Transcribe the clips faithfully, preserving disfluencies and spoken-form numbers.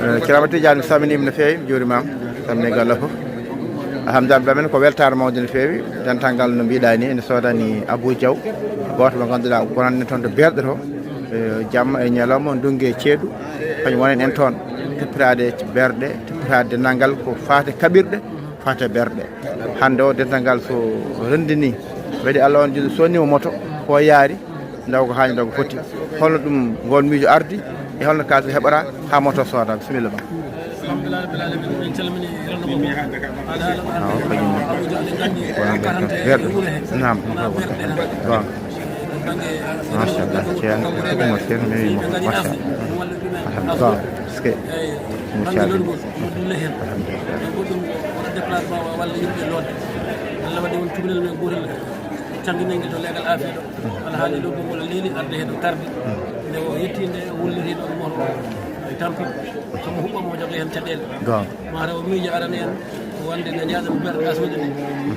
Eh, Ceerno Amadou Tidiane, mi salminiima no feewi, mi juuriima, mi salminii galle fof. Alhamdulillah, amen ko weltaare mawnde no feewi. Dental ngal, no mbiɗaa ni, ene soodani Abou Diaw, gooto mo ngannduɗaa ko bonande toon to Berɗe to. Eh, jamma e ñalawma, ndunngu e ceeɗu, kañum wonani en toon. Tippitaade berɗe, tippitaade dental ngal ko faati e kaɓirɗe, faati e berɗe. Hannde o dental ngal so renndini, waɗi Allah on juuɗe sonni mo moto, ko yaari, ndaw ko haani, ndaw ko foti. Holno ɗum ngol miijo ardi, e holno kaalis heɓata haa moto sooda? Bisimilla ma. Alhamdulillah rabbil alamin, en calmini renndo ngo fof. Awa, kañum ne. Wonande ko berɗe. Naam. Bon. Machallah, ceerno, ko ɗum o ceerno, mi wiyi mo. Machallah. Alhamdulillah. Est-ce que? Machallah. Alhamdulillah. Goɗɗum wona déplacement o walla yimɓe lootde. Allah waɗi won cukalel men gootel, canndinel ngel to leegal afiya ɗo. Alhaali ɗo, ko ngol leeli arde heen o tardi. Nde o yetti, nde o wulliri ɗo, moto o tampi. Somo huɓɓa, mo joga heen caɗeele. Goonga. Mataw o miijo arani en wonde nde njaaɗen berɗe aswede ɗe.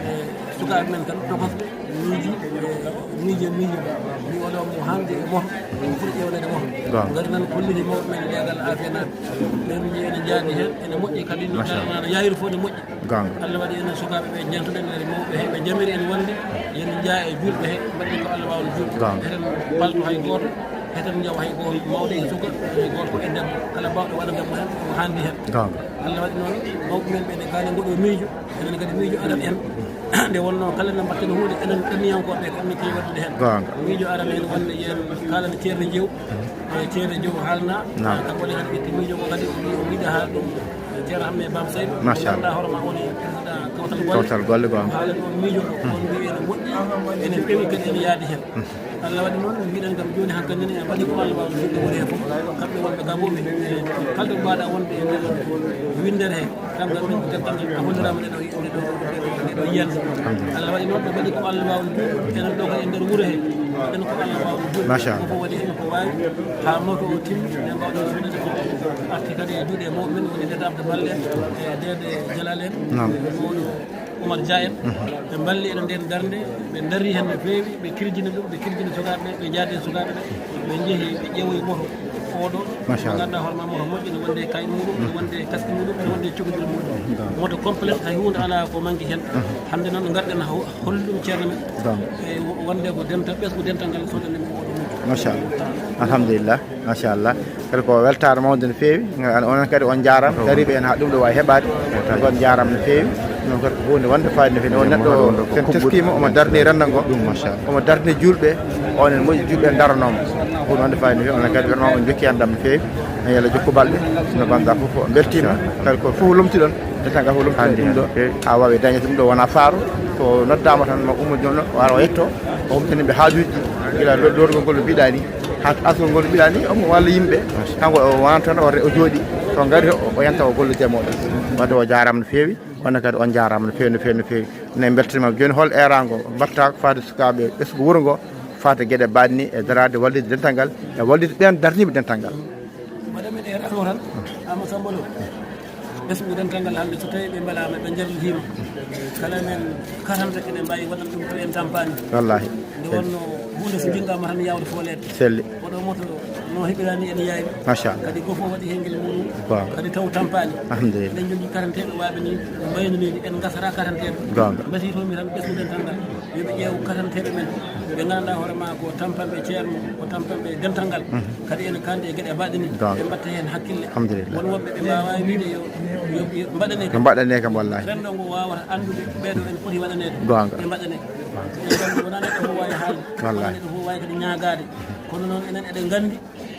E sukaaɓe men tan tokosɓe miiji, e miijo, miijo. Mi oɗo mo hannde e moto, ɗum foti ƴeewneede moto. Goonga. Ngari nan kolliti mawɓe men leegal afiya naaɓe. Ɓen mbiyi ene njaadi heen, ene moƴƴi kadi, no Machallah. Daranaano yaayiri fof ene moƴƴi. Goonga. Allah waɗi enen sukaaɓe ɓe njantuɗen, ene mawɓe he, ɓe jamiri en wonde yen njaa e juulɓe he, mbaɗi ko Allah waawi juulɓe. Goonga. Heten palto hay gooto, heten njawa hay gooto, mawɗo e suka, hay gooto ko e debbo. Kala baawɗo waɗande mo heen, omo haandi heen. Goonga. Allah waɗi noon, mawɓe men ɓe ne kaali ngoɗo miijo, enen kadi miijo adat en. Nde wonnoo kala nde mbaɗten huunde, enen ɗanniyankooɓe ko enen keewi waɗude heen. Goonga. Miijo aran heen wonde yen kaalana Ceerno Jew. E Ceerno Jow haalna, Naam. Kanko ne kadi ƴetti miijo ko kadi o wi o yiɗa haal ɗum. Ceerno Hammee Bam Seydu, Machallah. Ngannduɗaa hoore ma woni président Kawtal Golle. Kawtal Golle, goonga. Haala ɗum miijo ko on mbiyi ene moƴƴi, ene feewi kadi ene yaadi heen. Allah waɗi noon, mbiɗen kam jooni hankadi ne, en mbaɗi ko Allah waawi juuɗe woni heen fof. Kamɓe wonɓe ka fof, e, kala ɗo mbaɗa wonde e nder winndere he, kam kam min ko dental ngal, a holliraama nde ɗo, nde ɗo, nde ɗo, nde ɗo yiyannde. Alhamdulillah. Allah waɗi noon, ɓe mbaɗi ko Allah waawi juuɗe, enen ɗo ko e nder wuro he, enen ko Allah waawi juuɗe. Machallah. Ko fof waɗi heen ko waawi, haa moto o timmi, ɓe mbawɗo suuɗude fof. Arti kadi e juuɗe mawɓe men, woni Dede Abdou Balle, e Dede Jalal en, Naam. E mawɗo Oumar Dia en, ɓe mballi ene ndeen darnde, ɓe ndarii heen no feewi, ɓe kirjini ɗum, ɓe kirjini sukaaɓe ɓe, ɓe njaadi e sukaaɓe ɓe, ɓe njehi, ɓe ƴeewoyi moto oɗo, Machallah. Mo ngannduɗaa hoore ma moto moƴƴo, ne wonde e kayit muɗum, ne wonde e kaski muɗum, ne wonde e cokondire muɗum. Moto complet, hay huunde alaa ko manki heen. Hannde noon ngarɗen ho-, holluɗum ceerno men. Goonga. E wo-, wonde ko dental, ɓesngu dental ngal soodani mo oɗo moto. Machallah. Alhamdulillah. Machallah. Kadi ko weltaare mawnde no feewi. Onon kadi on njaaraama. Dariiɓe en haa ɗum ɗo waawi heɓaade. On njaaraama no feewi. Ɗum kadi ko huunde wonde fayida no feewi. On neɗɗo, so en teskiima, omo darni renndo ngo. Ɗum, machallah. Omo darni juulɓe. On en moƴƴi juulɓe en daranooma. Ko huunde wonde fayida no feewi. Onon kadi vraiment on njokki enɗam no feewi. En yalla jokku balɗe. No bannda fof, on mbeltiima. Kadi ko fof lomtiɗon. Dental ngal fof lomtiɗon ɗum ɗo. Haa waawi dañde ɗum ɗo wona faaro. So noddaama tan ma ummo jooni o ara o yetto. O umtani ɓe haajuuji. Gila lo-, lorgol ngol no mbiɗaa ni. Haa asgol ngol mbiɗaa ni, omo walla yimɓe. Kanko o wonata tan, o re-, o jooɗi. So ngari, o, o yanta, o gollodir e mooɗon. Wadde o jaaraama no feewi. Onon kadi on jaaraama no feewi, no feewi, no feewi. Ne mbeltaniima jooni hol eeraango mbaɗtaa ko faade sukaaɓe ɓesngu wuro ngo, faade geɗe mbaɗe ni e daraade wallitde dental ngal, e wallitde ɓeen darniiɓe dental ngal. Mbaɗa men eeraango tan, Amadou Samba Lo. Ɓesngu dental ngal hannde, so tawii ɓe mbelaama, ɓe njarlihiima. Kala men quarante ene mbaawi waɗan ɗum ko en tampaani. Wallaahi. Nde wonnoo huunde so jinngaama tan yaawde fooleede. Selli. Oɗo moto no heɓiraani ene yaawi. Machallah. Kadi gooto fof waɗi heen ngel muɗum. Waaw. Kadi taw tampaani. Alhamdulillah. Eɗen njogii karanteeɓe waaɓe ni mbaynaniiɓe en ngasata karanteeɓe. Goonga. Mbasiytoo-mi tan ɓesngu dental ngal. Yo ɓe ƴeew karanteeɓe men. Ɓe ngannduɗaa hoore ma ko tampanɓe ceerno, ko tampanɓe dental ngal. Mhm. Kadi ene kaandi e geɗe mbaɗe ni. Goonga. Ɓe mbatta heen hakkille. Alhamdulillah. Won woɓɓe ɓe mbaawaa wiide yo, yo, yo mbaɗane. Ko mbaɗane kam wallaahi. Renndo ngo waawata anndude ɓeeɗo en poti waɗaneede. Goonga. Ɓe mbaɗane. Eɗen nganndi wonaa neɗɗo fof waawi haalde. Wallaahi. Wonaa neɗɗo fof waawi kadi ñaagaade. Kono noon enen eɗen nganndi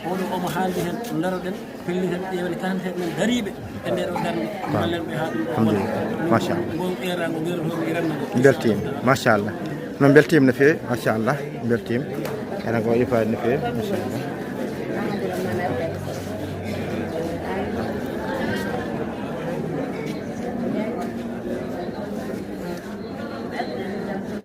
oɗo omo haaldi heen, ndaroɗen, pelliten, ƴeewen karanteeɓe men dariiɓe e ndee ɗoo darnde, mballen ɓe haa ɗum ɗoo wona. Alhamdulillah. Machallah. Ngol eeraango ngerotomi renndo ngo. Mbeltiima, machallah. No mbeltiima no feewi, machallah. Mbeltiima. Ena ko waɗi fayida no feewi, machallah.